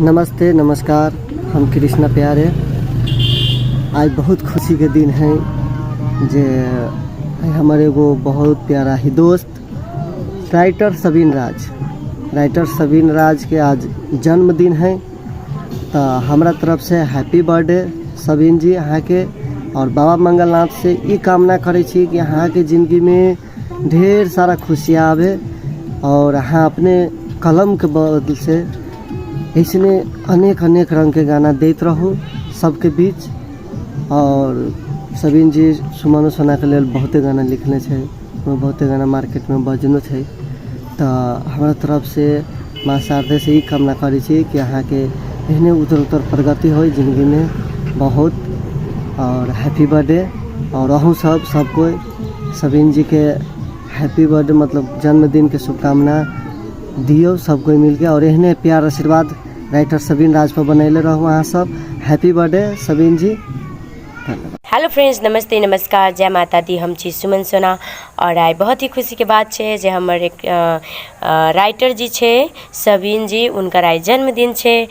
नमस्ते नमस्कार, हम कृष्णा प्यारे। आज बहुत खुशी के दिन है जे हमर एगो बहुत प्यारा ही दोस्त राइटर सबीन राज, राइटर सबीन राज के आज जन्मदिन है। तो हमरा तरफ से हैप्पी बर्थडे सबीन जी अहाँके, और बाबा मंगलनाथ से ई कामना करै छी कि अहाँके जिंदगीमे ढेर सारा खुशियाँ आवे और अहाँ अपने कलमके बल से ऐसने अनेक अनेक रङ्गके गाना दैत रहू सबके बीच। और सबीन जी सुमनो सोनाके लेल बहुते गाना लिखने छै, बहुते गाना मार्केटमे बजनो छै। तऽ हमरा तरफसँ माँ शारदे से ई कामना करै छी कि अहाँके एहने उत्तर उत्तर प्रगति होइ जिन्दगीमे बहुत, और हैप्पी बर्थडे। और अहूँ सब सब कोइ सबीन जीके हैप्पी बर्थडे मतलब जन्मदिनके शुभकामना दियौ सब कोइ मिलके, और एहने प्यार आशीर्वाद राइटर सबीन राज पर बनैले रहू अहाँ सब। हैप्पी बर्थडे सबीन जी, धन्यवाद। हेलो फ्रेंड्स, नमस्ते नमस्कार, जय माता दी। हम छी सुमन सोना और आइ बहुत ही खुशीके बात छै जे हमर एक राइटर जी छै सबीन जी, हुनकर आइ जन्मदिन छै।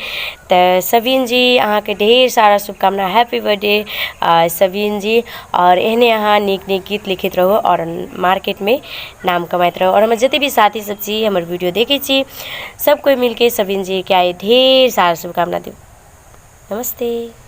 तऽ सबीन जी अहाँके ढेर सारा शुभकामना, हैप्पी बर्थडे सबीन जी। और एहने अहाँ नीक नीक गीत लिखैत रहू और मार्केटमे नाम कमाइत रहू। और हमर जते भी साथी सब छी, हमर वीडियो देखै छी, सब कोइ मिलके सबीन जीके आइ ढेर सारा शुभकामना दियौ। नमस्ते।